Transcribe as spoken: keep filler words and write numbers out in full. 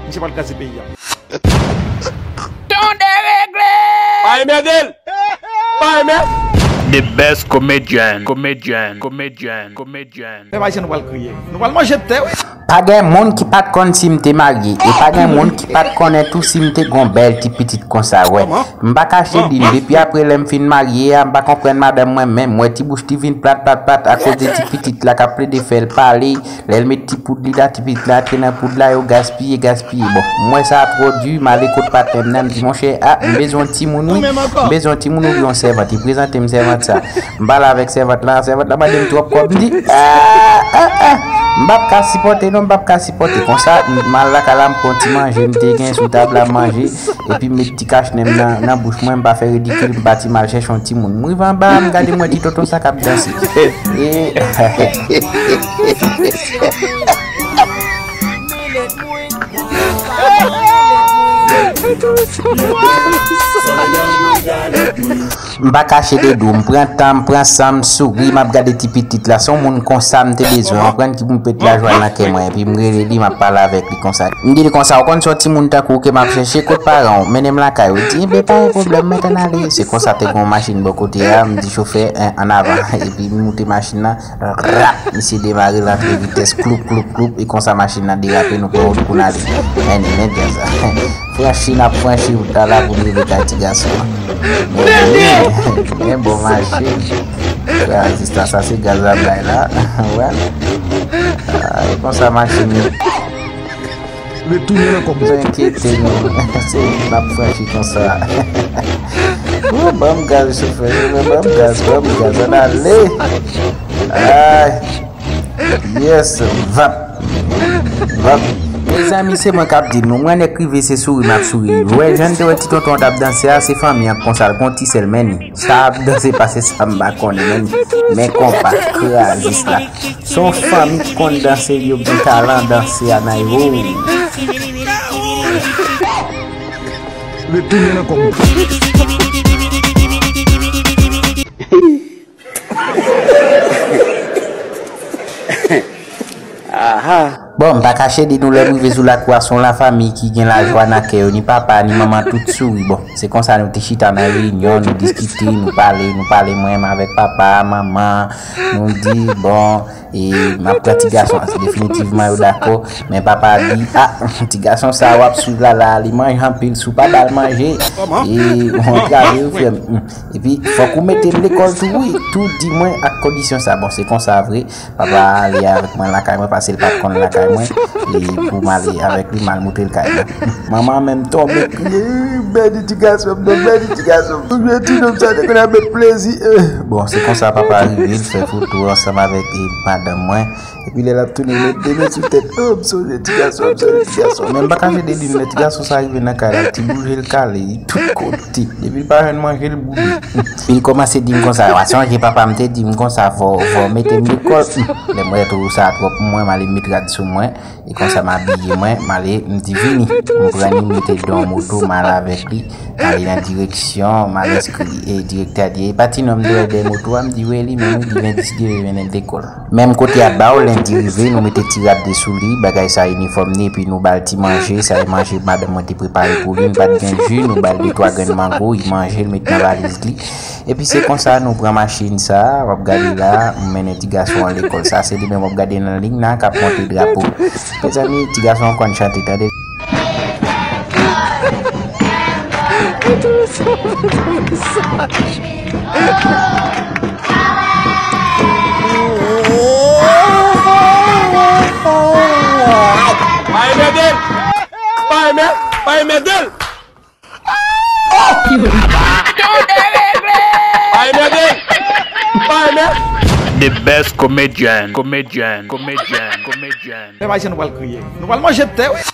Misye pral kraze peyi a. Tande regle! Pa enmède l! Pa enmède! The best comedian, comedian, comedian, comedian. Pèp ayisyen, nou pral kriye. Nou pral manje tè, wi. Pa gen moun ki pa t konn si m te marye, e pa gen moun ki pa t konnen tou si m te gon bèl ti pitit konsa, wè. M pa kache di n, depi apre lè m fin marye a, m pa konprann madanm mwen menm, m wè ti bouch li vin plat, plat, plat, akoz de ti pitit la k ap plede fè l pale, lè l met ti poud li la, ti pitit la antre nan poud la, yo gaspiye, gaspiye. Bon, m wè sa twò di, m ale kot patnè m nan, m di, monchè, a, m bezwen yon timoun, wi. M bezwen yon timoun oubyen yon sèvant. Li prezante m sèvant sa. M pale avèk sèvant la, sèvant la mande m twòp kòb. M di, a, a, a, m p ap ka sipòte, non, m p ap ka sipòte. Konsa, m al lakay la, m pran ti manje, m te gen sou tab la, m manje. Epi m met ti kachnen m nan, nan bouch mwen, m pa fè ridikil, m pati m al chèche yon timoun. M rive anba, m gade m wè ti tonton sa k ap danse. E m pa kache de di w, m pran tan, m pran san, m souri, m ap gade ti pitit la. Se yon moun konsa m te bezwen, w konprann, ki pou m pete lajwa nan kè mwen. Epi m rele li, m ap pale avèk li konsa. M di li konsa, ou konn se yon timoun tankou w ke m ap chèche, kot paran w? Mennen m lakay ou. Li di, enben, pa gen pwoblèm, mèt ann ale. Se konsa te gen yon machin bò kote a, m di chofè, en, ann avan. Epi m moute machin nan, rap, misye demare l antre vitès, kloup, kloup, kloup, e konsa machin nan derape, nou pran wout pou n ale. Men, men djaz la. Franchi, n ap franchi wout la, la pou n rive kay ti gason an. Men, men bon mache. Rezistans, sa se gaz la bay la. Wè. Ah, e konsa machin yo. Retounen nan kòb. Enkyete nou. Se wout n ap franchi konsa. Ou ban m gaz, chofè, chofè, ban m gaz, ban m gaz, ann ale. Ay. Yes, vap. Vap. Mezanmi, se mwen k ap di nou, mwen nèk rive se souri m ap souri. Ou wè, jan n te wè ti tonton an t ap danse a, se fanmi an konsa l gon ti sèl, men ni. Sa ap danse pase sa m pa konnen, men ni. Men konpa, krazis la. Se yon fanmi ki konn danse, yo gen talan danse a nan yo. Retounen nan kòb. Aha. Bon, m pa kache di nou, lè m rive sou lakou a, se yon lafanmi ki gen lajwa nan kè yo, ni papa, ni manman, tout souri. Bon, se konsa nou te chita nan reyinyon, nou diskite, nou pale, nou pale mwen menm avèk papa, manman, nou di, bon, e m ap pran ti gason an, se definitivman yo dakò, men papa di, a, ti gason sa w ap swiv la, la, li manje anpil, si w pa ba l manje, e w antrave wi, frè m. Epi, fòk ou mete l lekòl tou, wi. Tou di mwen ak kondisyon sa. Bon, se konsa vre. Papa ale avèk mwen lakay mwen, paske l pa t konn lakay mwen. E pou m ale avèk li, m al montre l kay mwen. Manman menm tonbe kriye, bèni ti gason m nan, bèni ti gason m. Oubyen ti nonm sa te konn ap met plezi. Eh, bon, se konsa papa rive, l fè foto ansanm avèk, e, madanm mwen. Epi lè l ap tounen, met de men sou tèt. Oh, m sonje ti gason, m sonje ti gason. Men m pa kache de di nou, lè ti gason sa rive nan kay la, ti bouje l kale, li tout kote. Depi l pa jwenn manje, l boule. Epi l kòmanse di m konsa, w a sonje papa m te di m konsa, fò, fò w mete m lekòl. Lè m wè tou sa twòp pou mwen, m ale met rad sou mwen. E konsa m abiye mwen, m ale, m di vini. M pran li, m mete l dan yon moto, m ale avèk li. M ale nan direksyon, m al enskri, e direktè a di, e pa ti nonm dèyè dèyè moto a? M di, wi, li menm, wi, li vin deside, li vin lekòl. Menm kote a ba w, lendi rive, nou mete ti rad de sou li, bagay sa inifòm ni, epi nou ba l ti manje, sa e manje madanm mwen te prepare pou li, nou pa t gen ji, nou ba l de twa grenn mango, li manje, l met nan valiz li. Epi se konsa nou pran machin sa, w ap gade la, m mennen ti gason an lekòl. Sa se li menm w ap gade nan liy nan k ap monte drapo. Mezanmi, ti gason an konn chante, tande. Pa enmède l! Pa enmè-, pa enmède l! Pa enmède l! Pa enmè-, The best comedian, comedian, comedian, comedian. Pèp ayisyen, nou pral kriye. Nou pral manje tè, wi.